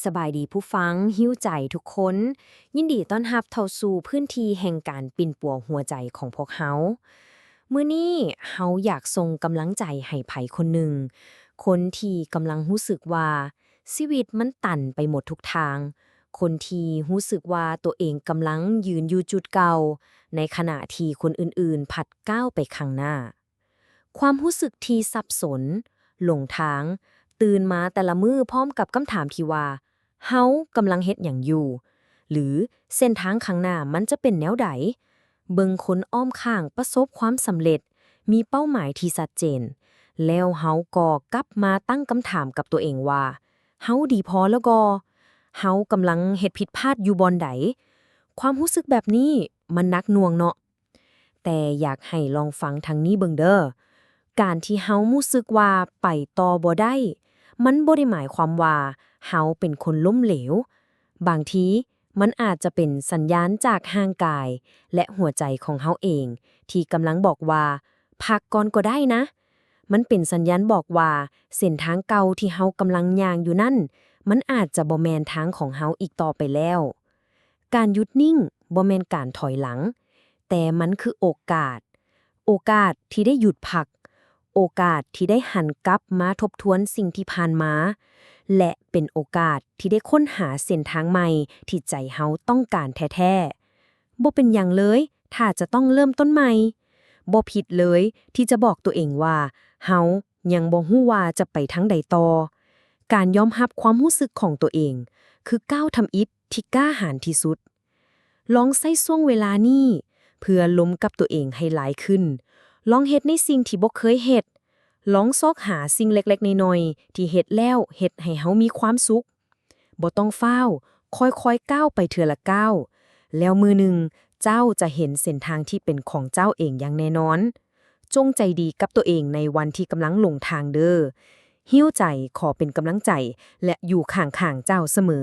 ສະບາຍດີຜູ້ຟັງຫິວໃຈທຸກຄົນ, ຍິນດີຕ້ອນຮັບເຂົ້າສູ່ພື້ນທີ່ແຫ່ງການປິ່ນປົວຫົວໃຈຂອງພວກເຮົາ. ມື້ນີ້ເຮົາຢາກສົ່ງກຳລັງໃຈໃຫ້ໃຜຄົນໜຶ່ງ, ຄົນທີ່ກຳລັງຮູ້ສຶກວ່າຊີວິດມັນຕັນໄປໝົດທຸກທາງ, ຄົນທີ່ຮູ້ສຶກວ່າຕົວເອງກຳລັງຢືນຢູ່ຈຸດເກົ່າ, ໃນຂະນະທີ່ຄົນອື່ນໆພັດກ້າວໄປຂ້າງໜ້າ. ຄວາມຮູ້ສຶກທີ່ສັບສົນ, ຫຼົງທາງ, ຕື່ນມາແຕ່ລະມື້ພ້ອມກັບຄຳຖາມທີ່ວ່າ, ເຮົາກຳລັງເຮັດຫຍັງຢູ່? ຫຼື ເສັ້ນທາງຂ້າງໜ້າມັນຈະເປັນແນວໃດ? ເບິ່ງຄົນອ້ອມຂ້າງປະສົບຄວາມສຳເລັດ, ມີເປົ້າໝາຍທີ່ຊັດເຈນ, ແລ້ວເຮົາກໍກັບມາຕັ້ງຄຳຖາມກັບຕົວເອງວ່າ, ເຮົາດີພໍແລ້ວບໍ່? ເຮົາກຳລັງເຮັດຜິດພາດຢູ່ບ່ອນໃດ? ຄວາມຮູ້ສຶກແບບນີ້ມັນໜັກໜ່ວງເນາະ. ແຕ່ຢາກໃຫ້ລອງຟັງທາງນີ້ເບິ່ງເດີ້. ການທີ່ເຮົາຮູ້ສຶກວ່າໄປຕໍ່ບໍ່ໄດ້, ມັນບໍ່ໄດ້ໝາຍຄວາມວ່າເຮົາເປັນຄົນລົ້ມເຫຼວ. ບາງທີມັນອາດຈະເປັນສັນຍານຈາກຮ່າງກາຍ ແລະ ຫົວໃຈຂອງເຮົາເອງ ທີ່ກຳລັງບອກວ່າ, ພັກກ່ອນກໍໄດ້ນະ. ມັນເປັນສັນຍານບອກວ່າ ເສັ້ນທາງເກົ່າທີ່ເຮົາກຳລັງຍ່າງຢູ່ນັ້ນ, ມັນອາດຈະບໍ່ແມ່ນທາງຂອງເຮົາອີກຕໍ່ໄປແລ້ວ. ການຢຸດນິ່ງບໍ່ແມ່ນການຖອຍຫຼັງ, ແຕ່ມັນຄືໂອກາດ, ໂອກາດທີ່ໄດ້ຢຸດພັກ, ໂອກາດທີ່ໄດ້ຫັນກັບມາທົບທວນສິ່ງທີ່ຜ່ານມາ, ແລະ ເປັນໂອກາດທີ່ໄດ້ຄົ້ນຫາເສັ້ນທາງໃໝ່ທີ່ໃຈເຮົາຕ້ອງການແທ້ໆ. ບໍ່ເປັນຫຍັງເລີຍຖ້າຈະຕ້ອງເລີ່ມຕົ້ນໃໝ່. ບໍ່ຜິດເລີຍທີ່ຈະບອກຕົວເອງວ່າເຮົາຍັງບໍ່ຮູ້ວ່າຈະໄປທາງໃດຕໍ່. ການຍອມຮັບຄວາມຮູ້ສຶກຂອງຕົວເອງ ຄືກ້າວທຳອິດທີ່ກ້າຫານທີ່ສຸດ. ລອງໃຊ້ຊ່ວງເວລານີ້ເພື່ອລົມກັບຕົວເອງໃຫ້ຫຼາຍຂຶ້ນ. ລອງເຮັດໃນສິ່ງທີ່ບໍ່ເຄີຍເຮັດ. ລອງຊອກຫາສິ່ງເລັກໆນ້ອຍໆທີ່ເຮັດແລ້ວເຮັດໃຫ້ເຮົາມີຄວາມສຸກ. ບໍ່ຕ້ອງຟ້າວ, ຄ່ອຍໆກ້າວໄປເທື່ອລະກ້າວ, ແລ້ວມື້ໜຶ່ງເຈົ້າຈະເຫັນເສັ້ນທາງທີ່ເປັນຂອງເຈົ້າເອງຢ່າງແນ່ນອນ. ຈົ່ງໃຈດີກັບຕົວເອງໃນວັນທີ່ກຳລັງຫຼົງທາງເດີ້. ຫິວໃຈຂໍເປັນກຳລັງໃຈ ແລະ ຢູ່ຂ້າງໆເຈົ້າສະເໝີ.